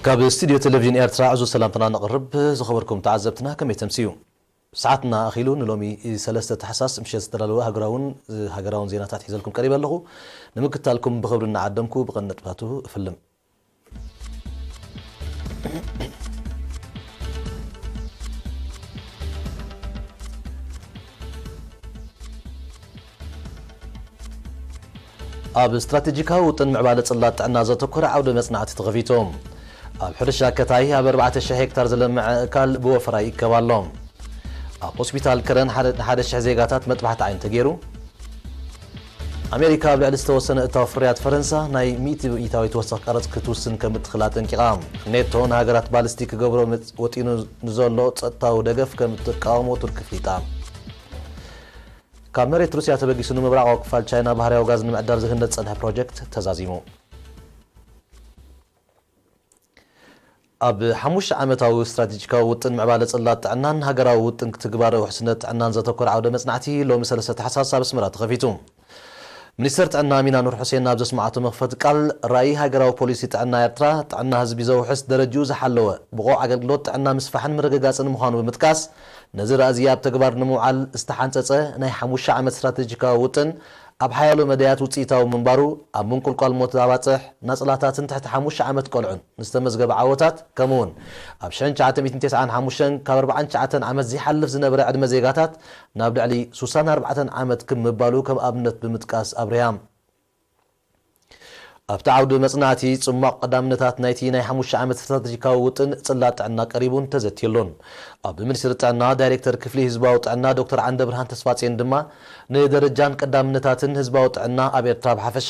ካብ ስቱድዮ ቴሌቪዥን ኤርትራ ዕዙዝ ሰላምትና ነቕርብ። ዝኸበርኩም ተዓዘብትና ከመይ ተምስዩ? ሰዓትና ኣኺሉ ንሎሚ ሰለስተ ታሕሳስ ምሸት ዝተዳለወ ሃገራውን ሃገራውን ዜናታት ሒዘልኩም ቀሪበ ኣለኹ። ንምክታልኩም ብኽብሪ እናዓደምኩ ብቐንዲ ነጥብታቱ እፍልም። ኣብ ስትራቴጂካዊ ውጥን ምዕባለ ጽላት ጥዕና ዘተኮረ ዓውደ መጽናዕቲ ተኸፊቱ። ኣብ ሕርሻ ከታይ ኣብ ኣርባዕተ ሽሕ ሄክታር ዝለምዐ እካል ብወፈራ ይእከብ ኣሎ። ኣብ ሆስፒታል ከረን ሓደ ንሓደ ሽሕ ዜጋታት መጥባሕቲ ዓይኒ ተገይሩ። ኣሜሪካ ኣብ ልዕሊ ዝተወሰነ እታው ፍርያት ፈረንሳ ናይ ሚእቲ ሚእታዊት ወሰኽ ቀረጽ ክትውስን ከም እትኽእል ኣጠንቂቓ። ኔቶ ንሃገራት ባልስቲክ ክገብሮ መጽ-፣ ወጢኑ ንዘሎ ጸጥታዊ ደገፍ ከም እትቃወሞ ቱርኪ ኣፍሊጣ። ካብ መሬት ሩስያ ተበጊሱ ንምብራቓዊ ክፋል ቻይና ባህርያዊ ጋዝ ንምዕዳል ዝህነጽ ዝጸንሐ ፕሮጀክት ተዛዚሙ። ኣብ ሓሙሽተ ዓመታዊ ስትራቴጂካዊ ውጥን ምዕባለ ጽላት ጥዕናን ሃገራዊ ውጥን ክትግባረ ውሕስነት ጥዕናን ዘተኮረ ዓውደ መጽናዕቲ ሎሚ ሰለስተ ታሕሳስ ኣብ ኣስመራ ተኸፊቱ። ሚኒስተር ጥዕና ሚና ኑር ሑሴን ኣብ ዘስመዓቶ መኽፈቲ ቃል፣ ራእይ ሃገራዊ ፖሊሲ ጥዕና ኤርትራ፣ ጥዕና ህዝቢ ዘውሕስ፣ ደረጅኡ ዝሓለወ ብቑዕ ኣገልግሎት ጥዕና ምስፋሕን ምርግጋጽን ምዃኑ ብምጥቃስ፣ ነዚ ራእይ ኣብ ተግባር ንምውዓል ዝተሓንጸጸ ናይ ሓሙሽተ ዓመት ስትራቴጂካዊ ውጥን ኣብ ሓያሎ መዳያት ውጽኢታዊ ምንባሩ፣ ኣብ ምንቁልቋል ሞት ኣባጽሕ፣ ናጽላታትን ትሕቲ ሓሙሽተ ዓመት ቆልዑን ንዝተመዝገበ ዓወታት፣ ከምኡ'ውን ኣብ ሽሕን ትሽዓተ ሚእትን ተስዓን ሓሙሽተን ካብ ኣርባዓን ትሽዓተን ዓመት ዘይሓልፍ ዝነበረ ዕድመ ዜጋታት ናብ ልዕሊ ሱሳን ኣርባዕተን ዓመት ክብ ምባሉ ከም ኣብነት ብምጥቃስ ኣብሪሃ። ኣብቲ ዓውዲ መጽናዕቲ፣ ጽሟቕ ቀዳምነታት ናይቲ ናይ ሓሙሽተ ዓመት ስትራተጂካዊ ውጥን ጽላት ጥዕና ቀሪቡን ተዘትየሉን። ኣብ ሚኒስትሪ ጥዕና ዳይሬክተር ክፍሊ ህዝባዊ ጥዕና ዶክተር ዓንደብርሃን ተስፋጽዮን ድማ፣ ንደረጃን ቀዳምነታትን ህዝባዊ ጥዕና ኣብ ኤርትራ ብሓፈሻ፣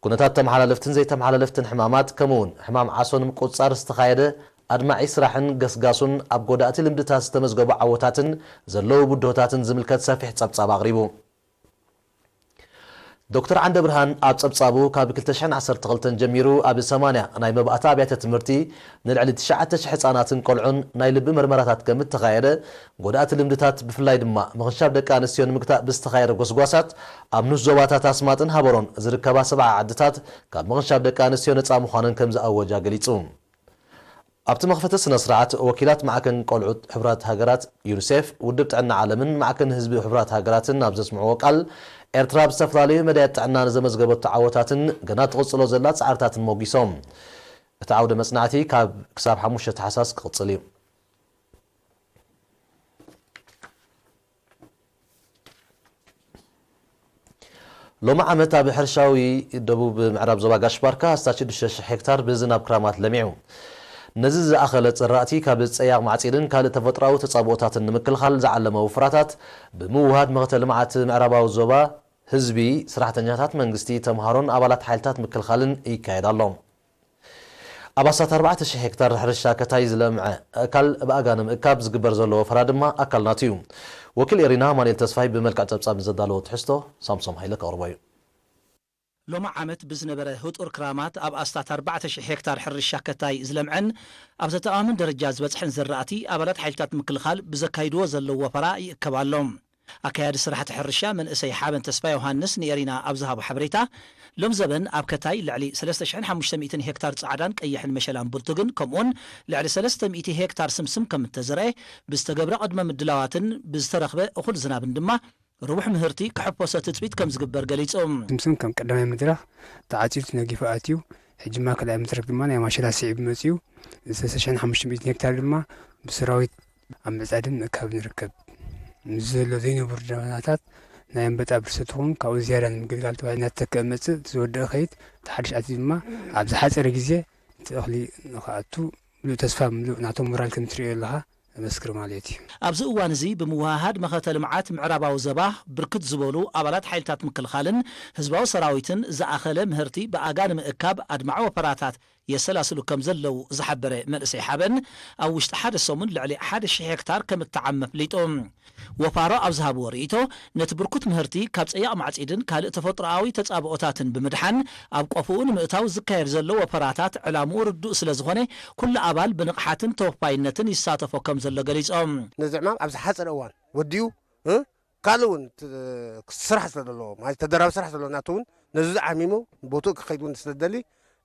ኩነታት ተመሓላለፍትን ዘይተመሓላለፍትን ሕማማት፣ ከምኡ'ውን ሕማም ዓሶ ንምቁጽጻር ዝተኻየደ ኣድማዒ ስራሕን ገስጋሱን፣ ኣብ ጎዳእቲ ልምድታት ዝተመዝገቡ ዓወታትን ዘለዉ ብድሆታትን ዝምልከት ሰፊሕ ጸብጻብ ኣቕሪቡ። ዶክተር ዓንደብርሃን ኣብ ጸብጻቡ፣ ካብ ክልተ ሽሕን ዓሰርተ ክልተን ጀሚሩ ኣብ ሰማንያ ናይ መባእታ ኣብያተ ትምህርቲ ንልዕሊ ትሽዓተ ሽሕ ህጻናትን ቆልዑን ናይ ልቢ መርመራታት ከም እተኻየደ፣ ጎዳእቲ ልምድታት ብፍላይ ድማ ምኽንሻብ ደቂ ኣንስትዮ ንምግታእ ብዝተኻየደ ጎስጓሳት ኣብ ንኡስ ዞባታት ኣስማጥን ሃበሮን ዝርከባ ሰብዓ ዓድታት ካብ ምኽንሻብ ደቂ ኣንስትዮ ነጻ ምዃነን ከም ዝኣወጃ ገሊጹ። ኣብቲ መኽፈቲ ስነ ስርዓት፣ ወኪላት ማዕከን ቆልዑት ሕቡራት ሃገራት፣ ዩኒሴፍ፣ ውድብ ጥዕና ዓለምን ማዕከን ህዝቢ ሕቡራት ሃገራትን ኣብ ዘስምዕዎ ቃል፣ ኤርትራ ኣብ ዝተፈላለዩ መዳያት ጥዕና ንዘመዝገበቶ ዓወታትን ገና ትቕጽሎ ዘላ ጻዕርታትን ሞጊሶም። እቲ ዓውደ መጽናዕቲ ካብ ክሳብ ሓሙሽተ ታሕሳስ ክቕጽል እዩ። ሎሚ ዓመት ኣብ ሕርሻዊ ደቡብ ምዕራብ ዞባ ጋሽ ባርካ ኣስታት ሽዱሽተ ሽሕ ሄክታር ብዝናብ ክራማት ለሚዑ። ነዚ ዝኣኸለ ዝራእቲ ካብ ጸያቕ ማዕጺድን ካልእ ተፈጥሮኣዊ ተጻብኦታትን ንምክልኻል ዝዓለመ ወፍራታት ብምውሃድ መኸተ ልምዓት ምዕራባዊ ዞባ ህዝቢ፣ ሰራሕተኛታት መንግስቲ፣ ተምሃሮን ኣባላት ሓይልታት ምክልኻልን ይካየድ ኣሎ። ኣብ ኣስታት ኣርባዕተ ሽሕ ሄክታር ሕርሻ ከታይ ዝለምዐ ኣካል ብኣጋ ንምእካብ ዝግበር ዘሎ ወፈራ ድማ ኣካል ናቱ እዩ። ወኪል ኤሪና ኣማኑኤል ተስፋይ ብመልክዕ ጸብጻብ ንዘዳለዎ ትሕዝቶ ሳምሶም ሃይለ ከቕርቦ እዩ። ሎሚ ዓመት ብዝነበረ ህጡር ክራማት ኣብ ኣስታት ኣርባዕተ ሽሕ ሄክታር ሕርሻ ከታይ ዝለምዐን ኣብ ዘተኣማምን ደረጃ ዝበጽሐን ዘራእቲ ኣባላት ሓይልታት ምክልኻል ብዘካይድዎ ዘለዉ ወፈራ ይእከብ ኣሎ። ኣካያዲ ስራሕቲ ሕርሻ መንእሰይ ሓበን ተስፋ ዮሃንስ ንኤሪና ኣብ ዝሃቦ ሓበሬታ፣ ሎም ዘበን ኣብ ከታይ ልዕሊ ሰለስተ ሽሕን ሓሙሽተ ሚእትን ሄክታር ጻዕዳን ቀይሕን መሸላን ብርቱግን ከምኡውን ልዕሊ ሰለስተ ሚእቲ ሄክታር ስምስም ከም እተዘርአ ብዝተገብረ ቅድመ ምድላዋትን ብዝተረኽበ እኹል ዝናብን ድማ ርቡሕ ምህርቲ ክሕፈሶ ትጽቢት ከም ዝግበር ገሊጹ። ስምስም ከም ቀዳማይ መድረኽ ተዓጺዱ ተነጊፉ ኣትዩ። ሕጂ ድማ ካልኣይ መድረኽ ድማ ናይ ማሸላ ስዒቡ መጺኡ። ሰለስተ ሽሕን ሓሙሽተ ሚእትን ሄክታር ድማ ብሰራዊት ኣብ ምዕጻድን ምእካብን ይርከብ። ምስ ዘሎ ዘይንቡር ደበናታት ናይ ኣንበጣ ብርሰት ይኹን ካብኡ ዝያዳ ንምግልጋል ተባሂሉ እናተተክአ መጽእ ዝወደአ ከይድ ተሓድሽ ኣትዩ ድማ ኣብ ዝሓጸረ ግዜ እቲ እኽሊ ንኽኣቱ ምሉእ ተስፋ ምሉእ ናቶም ሞራል ከም ትርእዮ ኣለኻ ዘመስክር ማለት እዩ። ኣብዚ እዋን እዚ ብምውህሃድ መኸተ ልምዓት ምዕራባዊ ዘባ ብርክት ዝበሉ ኣባላት ሓይልታት ምክልኻልን ህዝባዊ ሰራዊትን ዝኣኸለ ምህርቲ ብኣጋ ንምእካብ ኣድማዒ ወፈራታት የሰላስሉ ከም ዘለዉ ዝሓበረ መንእሰይ ሓበን፣ ኣብ ውሽጢ ሓደ ሰሙን ልዕሊ ሓደ ሽሕ ሄክታር ከም እተዓመ ኣፍሊጡ። ወፋሮ ኣብ ዝሃብዎ ርእይቶ፣ ነቲ ብርኩት ምህርቲ ካብ ጸያቕ ማዕጺድን ካልእ ተፈጥሮኣዊ ተጻብኦታትን ብምድሓን ኣብ ቆፎኡ ንምእታው ዝካየድ ዘሎ ወፈራታት ዕላምኡ ርዱእ ስለ ዝኾነ፣ ኩሉ ኣባል ብንቕሓትን ተወፋይነትን ይሳተፎ ከም ዘሎ ገሊጾም። ነዚ ዕማም ኣብ ዝሓጸረ እዋን ወዲኡ፣ እ፣ ካልእ እውን ት-፣ ስራሕ ስለ ዘለዎ፣ ማለት ተደራቢ ስራሕ ስለ ዘለዎ፣ ናቱ እውን ነዚ ዓሚሙ ቦትኡ ክኸይድ እውን ስለ ዝደሊ፣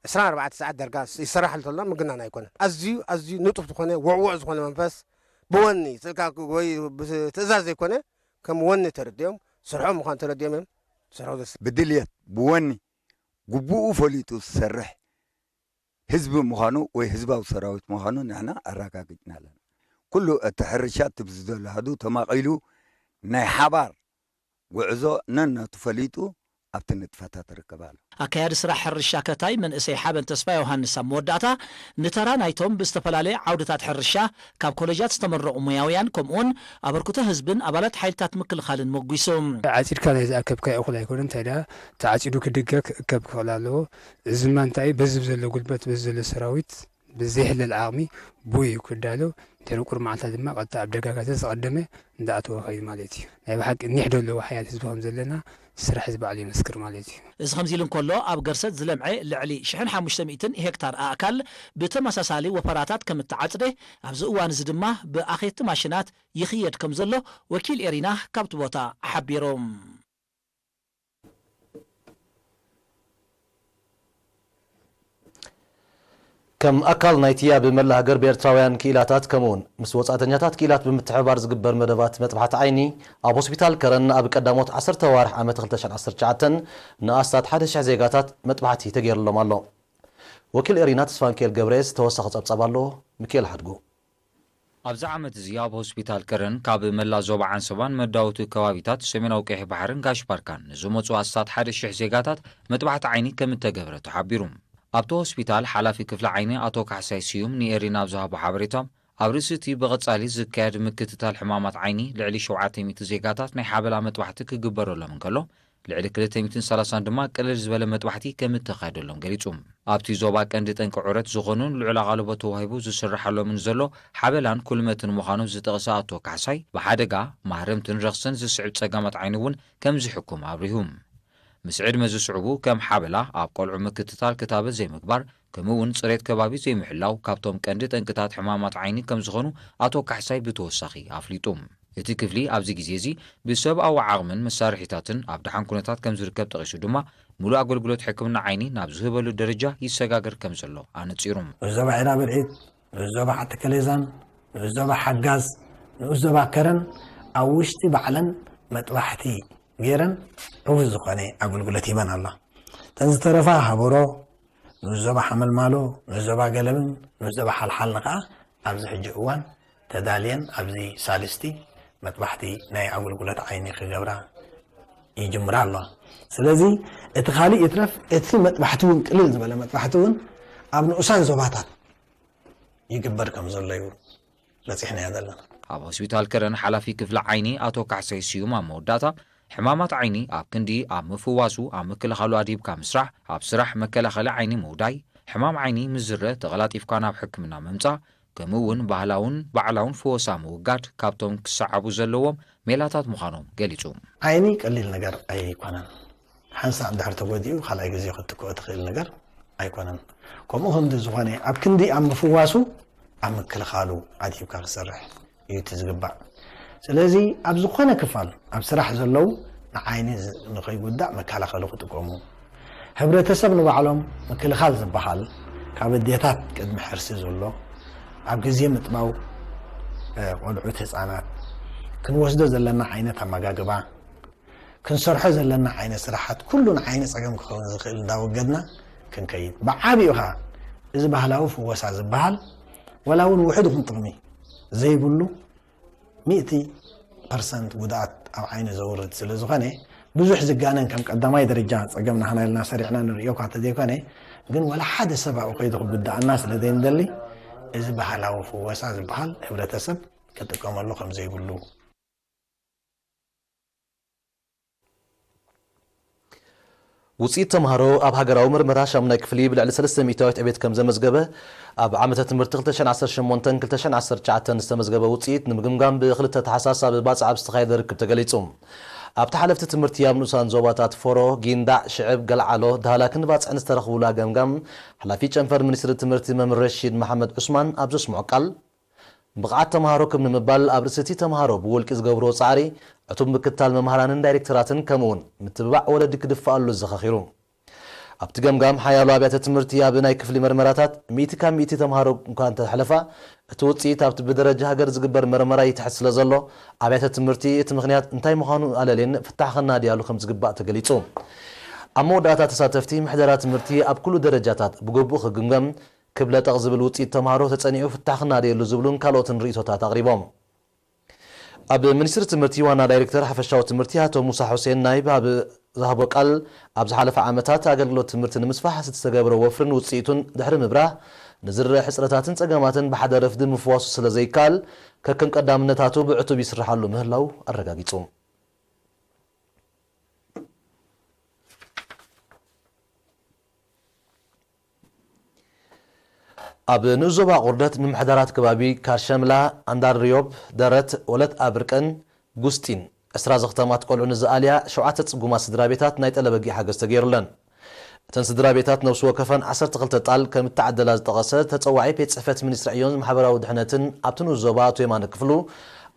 ዕስራን ኣርባዕተ ሰዓት ዳርጋ ይሰራሓሉ ተሎ ምግናን ኣይኮነን። ኣዝዩ፣ ኣዝዩ ንጡፍ ዝኾነ፣ ውዕዉዕ ዝኾነ መንፈስ፣ ብወኒ ስልካ ወይ ብትእዛዝ ዘይኮነ፣ ከም ወኒ ተረዲኦም፣ ስርሖም ምዃኑ ተረዲኦም እዮም ዝሰርሑ ዘስ- ብድልየት፣ ብወኒ፣ ግቡኡ ፈሊጡ ዝሰርሕ ህዝቢ ምዃኑ ወይ ህዝባዊ ሰራዊት ምዃኑ ንሕና ኣረጋጊጽና ኣለና። ኩሉ እቲ ሕርሻ እቲ ብዝደለሃዱ ተማቒሉ ናይ ሓባር ጉዕዞ ነናቱ ፈሊጡ ኣብቲ ንጥፈታት ይርከብ ኣሎ። ኣካያዲ ስራሕ ሕርሻ ከታይ መንእሰይ ሓበን ተስፋ ዮሃንስ ኣብ መወዳእታ ንተራ ናይቶም ብዝተፈላለየ ዓውድታት ሕርሻ ካብ ኮሌጃት ዝተመረቑ ሞያውያን ከምኡውን ኣበርክቶ ህዝብን ኣባላት ሓይልታት ምክልኻልን ሞጒሱ። ዓጺድካ ናይ ዝኣከብካዮ እኹል ኣይኮነን፣ እንታይ ደኣ ተዓጺዱ ክድገ ክእከብ ክኽእል ኣለዎ። እዚ ድማ እንታይ በዚ ዘሎ ጉልበት በዚ ዘሎ ሰራዊት ብዘይሕለል ዓቕሚ ብኡ እዩ ክዳሎ። ድሕሪ ቁሩብ መዓልታት ድማ ቀጥታ ኣብ ደጋጋተ ዝቐደመ እንዳኣተወ ኸይዱ ማለት እዩ። ናይ ብሓቂ ኒሕ ዶ ኣለዎ ሓያል ህዝቢ ከም ዘለና ስራሕ እዚ ባዕሉ ይመስክር ማለት እዩ። እዚ ከምዚ ኢሉ እንከሎ ኣብ ገርሰት ዝለምዐ ልዕሊ ሽሕን ሓሙሽተ ሚእትን ሄክታር ኣእካል ብተመሳሳሊ ወፈራታት ከም እተዓጽደ ኣብዚ እዋን እዚ ድማ ብኣኼቲ ማሽናት ይኽየድ ከም ዘሎ ወኪል ኤሪና ካብቲ ቦታ ሓቢሩ። ከም ኣካል ናይቲ ኣብ መላእ ሃገር ብኤርትራውያን ክኢላታት ከምኡውን ምስ ወጻእተኛታት ክኢላት ብምትሕብባር ዝግበር መደባት መጥባሕቲ ዓይኒ ኣብ ሆስፒታል ከረን ኣብ ቀዳሞት ዓሰርተ ኣዋርሕ ዓመት ክልተ ሽሕን ዓሰርተ ትሽዓተን ንኣስታት ሓደ ሽሕ ዜጋታት መጥባሕቲ ተገይርሎም ኣሎ። ወኪል ኤሪና ተስፋንኪኤል ገብረየስ ተወሳኺ ጸብጻብ ኣለዎ። ሚኪኤል ሓድጉ። ኣብዚ ዓመት እዚ ኣብ ሆስፒታል ከረን ካብ መላ ዞባ ዓንሰባን መዳወቲ ከባቢታት ሰሜናዊ ቀይሕ ባሕርን ጋሽ ባርካን ንዝመጹ ኣስታት ሓደ ሽሕ ዜጋታት መጥባሕቲ ዓይኒ ከም እተገብረ ተሓቢሩ። ኣብቲ ሆስፒታል ሓላፊ ክፍሊ ዓይኒ ኣቶ ካሕሳይ ስዩም ንኤሪና ኣብ ዝሃቦ ሓበሬታ፣ ኣብ ርእሲ እቲ ብቐጻሊ ዝካየድ ምክትታል ሕማማት ዓይኒ ልዕሊ ሸውዓተ ሚእቲ ዜጋታት ናይ ሓበላ መጥባሕቲ ክግበረሎም እንከሎ፣ ልዕሊ ክልተ ሚእትን ሰላሳን ድማ ቅልል ዝበለ መጥባሕቲ ከም እተኻየደሎም ገሊጹ። ኣብቲ ዞባ ቀንዲ ጠንቂ ዑረት ዝኾኑን ልዑል ኣቓልቦ ተዋሂቡ ዝስርሓሎምን ዘሎ ሓበላን ኩልመትን ምዃኑ ዝጠቕሰ ኣቶ ካሕሳይ፣ ብሓደጋ፣ ማህረምትን ረኽስን ዝስዕብ ጸገማት ዓይኒ እውን ከም ዝሕኩም ኣብሪሁ። ምስ ዕድመ ዝስዕቡ ከም ሓበላ፣ ኣብ ቆልዑ ምክትታል ክታበት ዘይምግባር፣ ከምኡ እውን ጽሬት ከባቢ ዘይምሕላው ካብቶም ቀንዲ ጠንቅታት ሕማማት ዓይኒ ከም ዝኾኑ ኣቶ ካሕሳይ ብተወሳኺ ኣፍሊጡ። እቲ ክፍሊ ኣብዚ ግዜ እዚ ብሰብኣዊ ዓቕምን መሳርሒታትን ኣብ ደሓን ኩነታት ከም ዝርከብ ጠቒሱ ድማ፣ ሙሉእ ኣገልግሎት ሕክምና ዓይኒ ናብ ዝህበሉ ደረጃ ይሰጋገር ከም ዘሎ ኣነጺሩ። ንኡስ ዞባ ዒራ ብልዒት፣ ንኡስ ዞባ ዓዲ ከሌዛን፣ ንኡስ ዞባ ሓጋዝ፣ ንኡስ ዞባ ከረን ኣብ ውሽጢ ባዕለን መጥባሕቲ ገይረን ዕዉት ዝኾነ ኣገልግሎት ሂበን ኣለዋ። እተን ዝተረፋ ሃበሮ፣ ንኡስ ዞባ ሓመልማሎ፣ ንኡስ ዞባ ገለብን ንኡስ ዞባ ሓልሓልን ከኣ ኣብዚ ሕጂ እዋን ተዳልየን ኣብዚ ሳልስቲ መጥባሕቲ ናይ ኣገልግሎት ዓይኒ ክገብራ ይጅምራ ኣለዋ። ስለዚ እቲ ካልእ ይትረፍ፣ እቲ መጥባሕቲ እውን ቅልል ዝበለ መጥባሕቲ እውን ኣብ ንኡሳን ዞባታት ይግበር ከም ዘሎ እዩ በጺሕናዮ ዘለና። ኣብ ሆስፒታል ከረን ሓላፊ ክፍሊ ዓይኒ ኣቶ ካሕሳይ ስዩም ኣብ መወዳእታ፣ ሕማማት ዓይኒ ኣብ ክንዲ ኣብ ምፍዋሱ ኣብ ምክልኻሉ ኣድሂብካ ምስራሕ፣ ኣብ ስራሕ መከላኸሊ ዓይኒ ምውዳይ፣ ሕማም ዓይኒ ምስ ዝረአ ተቐላጢፍካ ናብ ሕክምና ምምጻእ፣ ከምኡ እውን ባህላውን ባዕላውን ፈወሳ ምውጋድ ካብቶም ክሰዓቡ ዘለዎም ሜላታት ምዃኖም ገሊጹ። ዓይኒ ቀሊል ነገር ኣይኮነን። ሓንሳእ እንድሕር ተጎዲኡ ካልኣይ ግዜ ክትትክኦ ትኽእል ነገር ኣይኮነን። ከምኡ ከምዚ ዝኾነ ኣብ ክንዲ ኣብ ምፍዋሱ ኣብ ምክልኻሉ ኣድሂብካ ክሰርሕ እዩ እቲ ዝግባእ። ስለዚ ኣብ ዝኾነ ክፋል ኣብ ስራሕ ዘለዉ ንዓይኒ ዝ- ንኸይጉዳእ መከላኸሊ ክጥቀሙ፣ ሕብረተሰብ ንባዕሎም ምክልኻል ዝበሃል ካብ ኣዴታት ቅድሚ ሕርሲ ዘሎ ኣብ ግዜ ምጥባው እ፣ ቆልዑት ህፃናት ክንወስዶ ዘለና ዓይነት ኣመጋግባ ክንሰርሖ ዘለና ዓይነት ስራሓት ኩሉ ንዓይኒ ፀገም ክኸውን ዝኽእል እንዳወገድና ክንከይድ። ብዓብኡ ኸዓ እዚ ባህላዊ ፍወሳ ዝበሃል ወላ እውን ውሑድ ይኹን ጥቕሚ ዘይብሉ ሚእቲ ፐርሰንት ጉድኣት ኣብ ዓይኒ ዘውርድ ስለ ዝኾነ ብዙሕ ዝጋነን ከም ቀዳማይ ደረጃ ፀገም ናህና ኢልና ሰሪዕና ንርእዮ እኳ እንተዘይኮነ ግን ወላ ሓደ ሰብ ኣብኡ ከይዱ ክጉድኣና ስለ ዘይንደሊ እዚ ባህላዊ ፍወሳ ዝበሃል ሕብረተሰብ ክጥቀመሉ ከም ዘይብሉ። ውፅኢት ተምሃሮ ኣብ ሃገራዊ ምርመራ ሻሙናይ ክፍሊ ብልዕሊ ሰለስተ ሚእታዊት ዕቤት ከም ዘመዝገበ ኣብ ዓመተ ትምህርቲ ክልተ ሽሕን ዓሰርተ ሸሞንተን ክልተ ሽሕን ዓሰርተ ትሽዓተን ዝተመዝገበ ውፅኢት ንምግምጋም ብክልተ ታሕሳስ ኣብ ባፅዕ ኣብ ዝተኻየደ ርክብ ተገሊፁ። ኣብቲ ሓለፍቲ ትምህርቲ ኣብ ንኡሳን ዞባታት ፎሮ፣ ጊንዳዕ፣ ሽዕብ፣ ገልዓሎ፣ ዳህላክን ባፅዕን ዝተረኽቡላ ገምጋም ሓላፊ ጨንፈር ሚኒስትሪ ትምህርቲ መምህር ረሺድ መሓመድ ዑስማን ኣብ ዘስምዖ ቃል፣ ብቕዓት ተምሃሮ ክብ ንምባል ኣብ ርእሲ እቲ ተምሃሮ ብውልቂ ዝገብርዎ ጻዕሪ ዕቱብ ምክትታል መምሃራንን ዳይሬክተራትን ከምኡውን ምትብባዕ ወለዲ ክድፋኣሉ ዘኻኺሩ። ኣብቲ ገምጋም ሓያሎ ኣብያተ ትምህርቲ ኣብ ናይ ክፍሊ መርመራታት ሚእቲ ካብ ሚእቲ ተምሃሮ እኳ እንተሕለፋ፣ እቲ ውፅኢት ኣብቲ ብደረጃ ሃገር ዝግበር መርመራ ይትሕት ስለ ዘሎ ኣብያተ ትምህርቲ እቲ ምኽንያት እንታይ ምዃኑ ኣለልየን ፍታሕ ከናድያሉ ከም ዝግባእ ተገሊፁ። ኣብ መወዳእታ ተሳተፍቲ ምሕደራ ትምህርቲ ኣብ ኩሉ ደረጃታት ብግቡእ ክግምገም፣ ክብ ለጠቕ ዝብል ውፅኢት ተምሃሮ ተፀኒዑ ፍታሕ ክናደየሉ ዝብሉን ካልኦትን ርእይቶታት ኣቕሪቦም። ኣብ ሚኒስትሪ ትምህርቲ ዋና ዳይሬክተር ሓፈሻዊ ትምህርቲ ኣቶ ሙሳ ሑሴን ናይብ ኣብ ዝሃቦ ቃል፣ ኣብ ዝሓለፈ ዓመታት ኣገልግሎት ትምህርቲ ንምስፋሕ ዝተገበረ ወፍርን ውፅኢቱን ድሕሪ ምብራህ፣ ንዝረአ ሕፅረታትን ፀገማትን ብሓደ ረፍዲ ምፍዋሱ ስለ ዘይከኣል፣ ከከም ቀዳምነታቱ ብዕቱብ ይስርሓሉ ምህላው ኣረጋጊፁ። ኣብ ንኡስ ዞባ ቁርደት ምምሕዳራት ከባቢ ካርሸምላ፣ ኣንዳርዮብ፣ ደረት፣ ወለት ኣብርቀን፣ ጉስጢን፣ ዕስራ ዘኽተማት ቆልዑ ንዝኣልያ ሸውዓተ ጽጉማት ስድራ ቤታት ናይ ጠለበጊ ሓገዝ ተገይሩለን። እተን ስድራ ቤታት ነብሲ ወከፈን ዓሰርተ ክልተ ጣል ከም እተዓደላ ዝጠቐሰ ተጸዋዒ ቤት ጽሕፈት ሚኒስትሪ ዕዮን ማሕበራዊ ድሕነትን ኣብቲ ንኡስ ዞባ ኣቶ የማነ ክፍሉ፣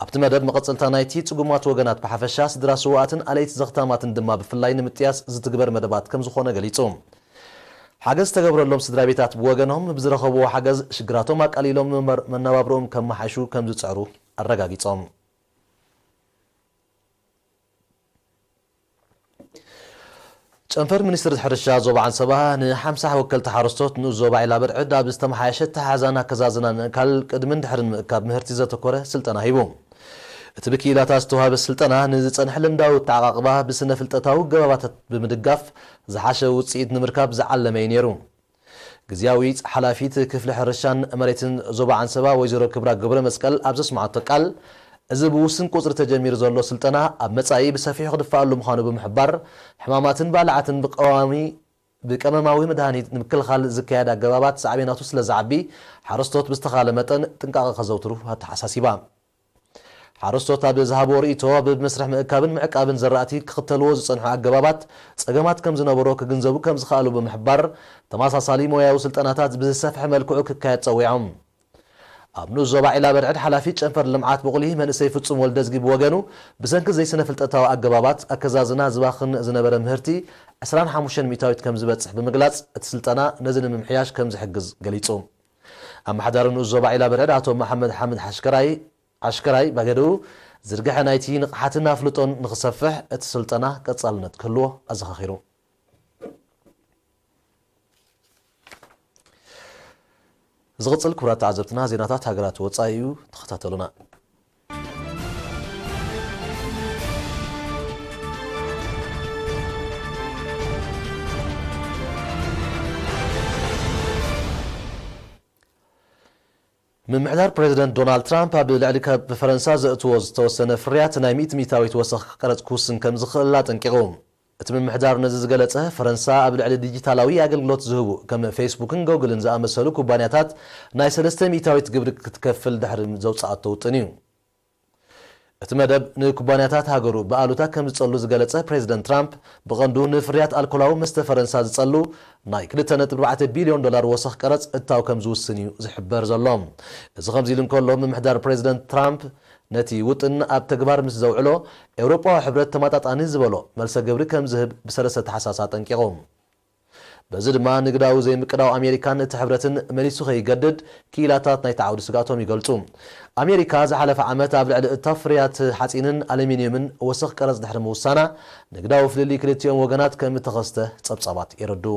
ኣብቲ መደብ መቐጸልታ ናይቲ ጽጉማት ወገናት ብሓፈሻ ስድራ ስውኣትን ኣለይቲ ዘኽታማትን ድማ ብፍላይ ንምጥያስ ዝትግበር መደባት ከም ዝኾነ ገሊጹ። ሓገዝ ዝተገብረሎም ስድራ ቤታት ብወገኖም ብዝረኸብዎ ሓገዝ ሽግራቶም ኣቃሊሎም መመር-፣ መነባብሮኦም ከመሓይሹ ከም ዝጽዕሩ ኣረጋጊጾም። ጨንፈር ሚኒስትሪ ሕርሻ ዞባ ዓንሰባ ንሓምሳ ወከልቲ ሓረስቶት ንኡስ ዞባ ዒላ በርዕድ ኣብ ዝተመሓየሸ ኣተሓሕዛን ኣከዛዝናን ምእካል ቅድምን ድሕርን ምእካብ ምህርቲ ዘተኮረ ስልጠና ሂቡ። እቲ ብክኢላታት ዝተዋህበ ስልጠና ንዝጸንሐ ልምዳዊ ኣተዓቓቕባ ብስነ ፍልጠታዊ ገባባታት ብምድጋፍ ዝሓሸ ውጽኢት ንምርካብ ዝዓለመ እዩ ነይሩ። ግዝያዊ ሓላፊት ክፍሊ ሕርሻን መሬትን ዞባ ዓንሰባ ወይዘሮ ክብራ ገብረ መስቀል ኣብ ዘስምዓቶ ቃል፣ እዚ ብውስን ቁጽሪ ተጀሚሩ ዘሎ ስልጠና ኣብ መጻኢ ብሰፊሑ ክድፋኣሉ ምዃኑ ብምሕባር፣ ሕማማትን ባልዓትን ብቀዋሚ ብቀመማዊ መድሃኒት ንምክልኻል ዝካየድ ኣገባባት ሳዕቤናቱ ስለ ዝዓቢ፣ ሓረስቶት ብዝተኻለ መጠን ጥንቃቐ ከዘውትሩ ኣተሓሳሲባ። ሓረስቶት ኣብ ዝሃብዎ ርእይቶ፣ ኣብ መስርሕ ምእካብን ምዕቃብን ዘራእቲ ክኽተልዎ ዝጸንሑ ኣገባባት ጸገማት ከም ዝነበሮ ክግንዘቡ ከም ዝኸኣሉ ብምሕባር፣ ተመሳሳሊ ሞያዊ ስልጠናታት ብዝሰፍሐ መልክዑ ክካየድ ጸዊዖም። ኣብ ንኡስ ዞባ ዒላ በርዕድ ሓላፊ ጨንፈር ልምዓት ብቑሊ መንእሰይ ፍጹም ወልደዝጊ ብወገኑ፣ ብሰንኪ ዘይስነ ፍልጠታዊ ኣገባባት ኣከዛዝና ዝባኽን ዝነበረ ምህርቲ ዕስራን ሓሙሽተን ሚእታዊት ከም ዝበጽሕ ብምግላጽ፣ እቲ ስልጠና ነዚ ንምምሕያሽ ከም ዝሕግዝ ገሊጹ። ኣመሓዳሪ ንኡስ ዞባ ዒላ በርዕድ ኣቶ መሓመድ ሓምድ ሓሽከራይ ኣሽከራይ በገድኡ፣ ዝርግሐ ናይቲ ንቕሓትን ኣፍልጦን ንኽሰፍሕ እቲ ስልጠና ቀጻልነት ክህልዎ ኣዘኻኺሩ። ዝቕጽል ክቡራት ተዓዘብትና ዜናታት ሃገራት ወጻኢ እዩ፣ ተኸታተሉና። ምምሕዳር ፕሬዚደንት ዶናልድ ትራምፕ ኣብ ልዕሊ ካብ ፈረንሳ ዘእትዎ ዝተወሰነ ፍርያት ናይ ሚእቲ ሚእታዊት ወሰኽ ቀረጽ ክውስን ከም ዝኽእል ኣጠንቂቑ። እቲ ምምሕዳር ነዚ ዝገለጸ፣ ፈረንሳ ኣብ ልዕሊ ዲጂታላዊ ኣገልግሎት ዝህቡ ከም ፌስቡክን ጎግልን ዝኣመሰሉ ኩባንያታት ናይ ሰለስተ ሚእታዊት ግብሪ ክትከፍል ድሕሪ ዘውጽኣቶ ውጥን እዩ። እቲ መደብ ንኩባንያታት ሃገሩ ብኣሉታ ከም ዝጸሉ ዝገለጸ ፕሬዚደንት ትራምፕ፣ ብቐንዱ ንፍርያት ኣልኮላዊ መስተ ፈረንሳ ዝጸሉ ናይ ክልተ ነጥቢ ኣርባዕተ ቢልዮን ዶላር ወሰኽ ቀረጽ እታው ከም ዝውስን እዩ ዝሕበር ዘሎ። እዚ ከምዚ ኢሉ እንከሎ፣ ምምሕዳር ፕሬዚደንት ትራምፕ ነቲ ውጥን ኣብ ተግባር ምስ ዘውዕሎ፣ ኤውሮጳዊ ሕብረት ተመጣጣኒ ዝበሎ መልሰ ግብሪ ከም ዝህብ ብሰለስተ ታሕሳስ ኣጠንቂቑ። በዚ ድማ ንግዳዊ ዘይምቅዳው ኣሜሪካን እቲ ሕብረትን መሊሱ ከይገድድ ክኢላታት ናይቲ ዓውዲ ስግኣቶም ይገልጹ። ኣሜሪካ ዝሓለፈ ዓመት ኣብ ልዕሊ እታው ፍርያት ሓጺንን ኣሉሚንየምን ወሰኽ ቀረጽ ድሕሪ ምውሳና፣ ንግዳዊ ፍልልይ ክልቲኦም ወገናት ከም እተኸስተ ጸብጻባት የረድኡ።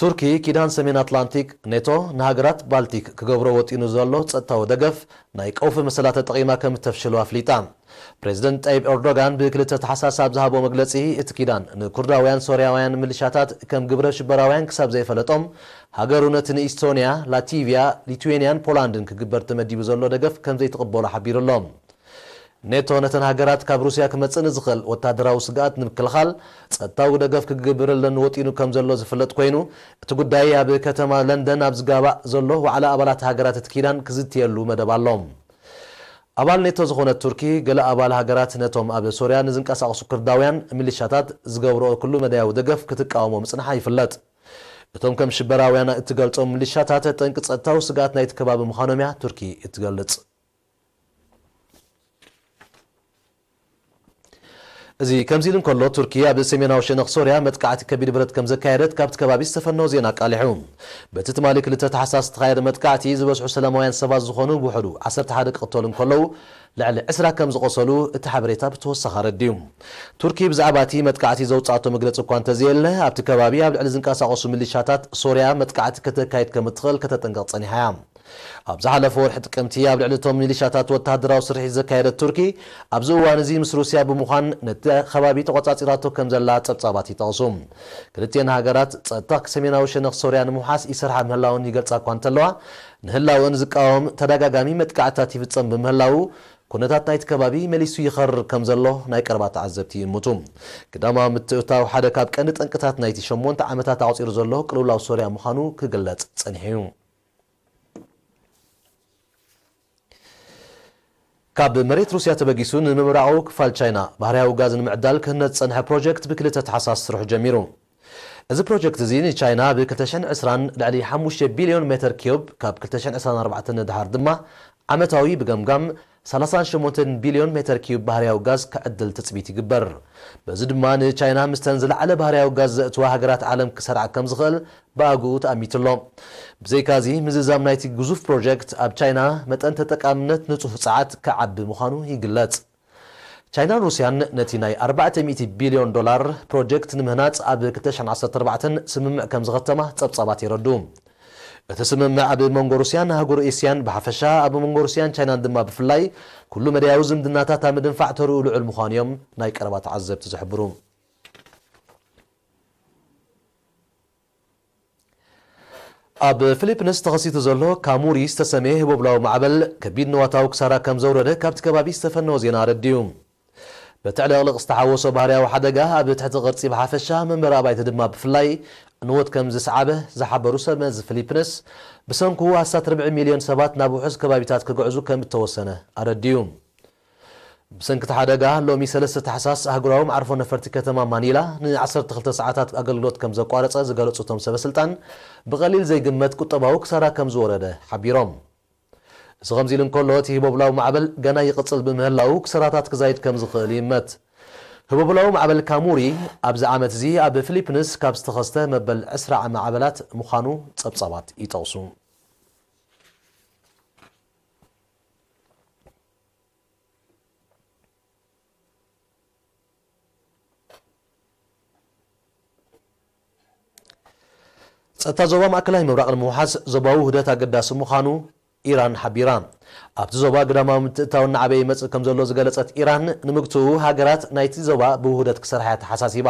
ቱርኪ፣ ኪዳን ሰሜን ኣትላንቲክ ኔቶ ንሃገራት ባልቲክ ክገብሮ ወጢኑ ዘሎ ጸጥታዊ ደገፍ ናይ ቀውፊ መሰላት ተጠቒማ ከም እተፍሽሎ ኣፍሊጣ። ፕሬዚደንት ጠይብ ኤርዶጋን ብክልተ ታሕሳስ ኣብ ዝሃቦ መግለጺ፣ እቲ ኪዳን ንኩርዳውያን ሶርያውያን ሚሊሻታት ከም ግብረ ሽበራውያን ክሳብ ዘይፈለጦም፣ ሃገሩ ነቲ ንኢስቶንያ፣ ላቲቪያ፣ ሊትዌንያን ፖላንድን ክግበር ተመዲቡ ዘሎ ደገፍ ከም ዘይትቕበሎ ሓቢሩ ኣሎ። ኔቶ ነተን ሃገራት ካብ ሩስያ ክመጽእ ንዝኽእል ወታደራዊ ስግኣት ንምክልኻል ጸጥታዊ ደገፍ ክግብረለን ወጢኑ ከም ዘሎ ዝፍለጥ ኮይኑ፣ እቲ ጉዳይ ኣብ ከተማ ለንደን ኣብ ዝጋባእ ዘሎ ዋዕላ ኣባላት ሃገራት እቲ ኪዳን ክዝትየሉ መደብ ኣሎ። ኣባል ኔቶ ዝኾነት ቱርኪ፣ ገለ ኣባል ሃገራት ነቶም ኣብ ሶርያ ንዝንቀሳቐሱ ኩርዳውያን ሚሊሻታት ዝገብርኦ ኩሉ መዳያዊ ደገፍ ክትቃወሞ ምጽንሓ ይፍለጥ። እቶም ከም ሽበራውያን እትገልጾም ሚሊሻታት ጠንቂ ጸጥታዊ ስግኣት ናይቲ ከባቢ ምዃኖም እያ ቱርኪ እትገልጽ። እዚ ከምዚ ኢሉ እንከሎ፣ ቱርኪ ኣብ ሰሜናዊ ሸነኽ ሶርያ መጥቃዕቲ ከቢድ ብረት ከም ዘካየደት ካብቲ ከባቢ ዝተፈነወ ዜና ኣቃሊሑ። በቲ ትማሊ ክልተ ታሕሳስ ዝተኻየደ መጥቃዕቲ ዝበዝሑ ሰላማውያን ሰባት ዝኾኑ ብውሕዱ ዓሰርተ ሓደ ክቕተሉ እንከለዉ፣ ልዕሊ ዕስራ ከም ዝቖሰሉ እቲ ሓበሬታ ብተወሳኺ ኣረዲኡ። ቱርኪ ብዛዕባ እቲ መጥቃዕቲ ዘውፅኣቶ መግለፂ እኳ እንተዘየለ፣ ኣብቲ ከባቢ ኣብ ልዕሊ ዝንቀሳቐሱ ሚሊሻታት ሶርያ መጥቃዕቲ ከተካይድ ከም እትኽእል ከተጠንቅቕ ጸኒሓ እያ። ኣብ ዝሓለፈ ወርሒ ጥቅምቲ ኣብ ልዕሊ እቶም ሚሊሻታት ወተሃደራዊ ስርሒት ዘካየደት ቱርኪ፣ ኣብዚ እዋን እዚ ምስ ሩስያ ብምዃን ነቲ ከባቢ ተቖጻጺራቶ ከም ዘላ ጸብጻባት ይጠቕሱ። ክልቲኤን ሃገራት ጸጥታ ሰሜናዊ ሸነኽ ሶርያ ንምውሓስ ይሰርሓ ምህላወን ይገልጻ እኳ እንተለዋ፣ ንህላወን ዝቃወም ተደጋጋሚ መጥቃዕትታት ይፍጸም ብምህላዉ፣ ኩነታት ናይቲ ከባቢ መሊሱ ይኸርር ከም ዘሎ ናይ ቀረባ ተዓዘብቲ ይእምቱ። ግዳማዊ ምትእትታው ሓደ ካብ ቀንዲ ጠንቅታት ናይቲ ሸሞንተ ዓመታት ኣቑጺሩ ዘሎ ቅልውላው ሶርያ ምዃኑ ክግለጽ ጸኒሑ እዩ። ካብ መሬት ሩስያ ተበጊሱ ንምብራቓዊ ክፋል ቻይና ባህርያዊ ጋዝ ንምዕዳል ክህነጽ ዝጸንሐ ፕሮጀክት ብክልተ ታሕሳስ ስርሑ ጀሚሩ። እዚ ፕሮጀክት እዚ ንቻይና ብ ክልተ ሽሕን ዕስራን ልዕሊ ሓሙሽተ ቢልዮን ሜተር ኪዩብ፣ ካብ ክልተ ሽሕን ዕስራን ኣርባዕተን ንድሓር ድማ ዓመታዊ ብገምጋም ሰላሳን ሸሞንተን ቢልዮን ሜተር ኪዩብ ባህርያዊ ጋዝ ክዕድል ትጽቢት ይግበር። በዚ ድማ ንቻይና ምስተን ዝለዓለ ባህርያዊ ጋዝ ዘእትዋ ሃገራት ዓለም ክሰርዓ ከም ዝኽእል ብኣግኡ ተኣሚቱ ኣሎ። ብዘይካዚ፣ ምዝዛም ናይቲ ግዙፍ ፕሮጀክት ኣብ ቻይና መጠን ተጠቃምነት ንጹህ ጸዓት ክዓቢ ምዃኑ ይግለጽ። ቻይናን ሩስያን ነቲ ናይ ኣርባዕተ ሚእቲ ቢልዮን ዶላር ፕሮጀክት ንምህናጽ ኣብ ክልተ ሽሕን ዓሰርተ ኣርባዕተን ስምምዕ ከም ዝኸተማ ጸብጻባት የረድኡ። እቲ ስምምዕ ኣብ መንጎ ሩስያን ኣህጉር ኤስያን ብሓፈሻ፣ ኣብ መንጎ ሩስያን ቻይናን ድማ ብፍላይ፣ ኩሉ መዳያዊ ዝምድናታት ኣብ ምድንፋዕ ተርኡ ልዑል ምዃኑ እዮም ናይ ቀረባ ተዓዘብቲ ዝሕብሩ። ኣብ ፊሊፕንስ ተኸሲቱ ዘሎ ካሙሪ ዝተሰምየ ህቦብላዊ ማዕበል ከቢድ ንዋታዊ ክሳራ ከም ዘውረደ ካብቲ ከባቢ ዝተፈነወ ዜና ኣረዲኡ። በቲ ዕልቕልቕ ዝተሓወሶ ባህርያዊ ሓደጋ ኣብ ትሕቲ ቅርጺ ብሓፈሻ፣ መንበሪ ኣባይቲ ድማ ብፍላይ ዕንወት ከም ዝሰዓበ ዝሓበሩ ሰብ መዚ ፊሊፕንስ፣ ብሰንኩ ኣስታት ርብዒ ሚልዮን ሰባት ናብ ውሑስ ከባቢታት ክግዕዙ ከም እተወሰነ ኣረዲኡ። ብሰንኪ እቲ ሓደጋ፣ ሎሚ ሰለስተ ታሕሳስ ኣህጉራዊ መዓርፎ ነፈርቲ ከተማ ማኒላ ን ዓሰርተ ክልተ ሰዓታት ኣገልግሎት ከም ዘቋረጸ ዝገለጹ እቶም ሰበ ስልጣን፣ ብቐሊል ዘይግመት ቁጠባዊ ክሳራ ከም ዝወረደ ሓቢሮም። እዚ ከምዚ ኢሉ እንከሎ፣ እቲ ህቦብላዊ ማዕበል ገና ይቕጽል ብምህላዉ ክሳራታት ክዛይድ ከም ዝኽእል ይእመት። ህቦብላዊ ማዕበል ካሙሪ ኣብዚ ዓመት እዚ ኣብ ፊሊፕንስ ካብ ዝተኸስተ መበል ዕስራ ማዕበላት ምዃኑ ጸብጻባት ይጠቕሱ። ጸጥታ ዞባ ማእከላይ ምብራቕ ንምውሓስ ዞባዊ ውህደት ኣገዳሲ ምዃኑ ኢራን ሓቢራ። ኣብቲ ዞባ ግዳማዊ ምትእትታው እናዓበየ ይመጽእ ከም ዘሎ ዝገለጸት ኢራን፣ ንምግትኡ ሃገራት ናይቲ ዞባ ብውህደት ክሰርሓ እያ ተሓሳሲባ።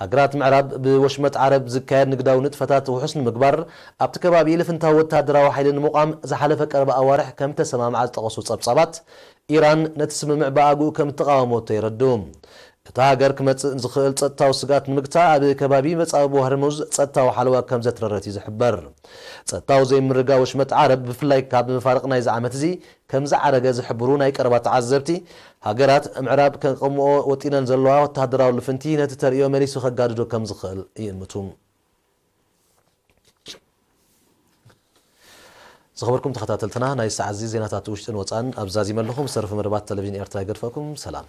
ሃገራት ምዕራብ ብወሽመጥ ዓረብ ዝካየድ ንግዳዊ ንጥፈታት ውሑስ ንምግባር፣ ኣብቲ ከባቢ ልፍንታዊ ወተሃደራዊ ሓይሊ ንምቋም ዝሓለፈ ቀረባ ኣዋርሕ ከም ተሰማምዓ ዝጠቐሱ ጸብጻባት፣ ኢራን ነቲ ስምምዕ ብኣግኡ ከም እተቓወመቶ የረድኡ። እታ ሃገር ክመጽእ ዝኽእል ጸጥታዊ ስግኣት ንምግታእ፣ ኣብ ከባቢ መጻብቦ ሆርሙዝ ጸጥታዊ ሓለዋ ከም ዘትረረት እዩ ዝሕበር። ጸጥታዊ ዘይምርግጋእ ወሽመጥ ዓረብ፣ ብፍላይ ካብ መፋርቕ ናይዚ ዓመት እዚ፣ ከም ዝዓረገ ዝሕብሩ ናይ ቀረባ ተዓዘብቲ፣ ሃገራት ምዕራብ ከቕምኦ ወጢነን ዘለዋ ወተሃደራዊ ልፍንቲ፣ ነቲ ተርእዮ መሊሱ ከጋድዶ ከም ዝኽእል ይእምቱ። ዝኸበርኩም ተኸታተልትና፣ ናይ ሰዓት እዚ ዜናታት ውሽጥን ወጻእን ኣብ ዛዚመ ኣለኹ። ዝተረፈ መደባት ቴሌቪዥን ኤርትራ ይገድፈኩም። ሰላም።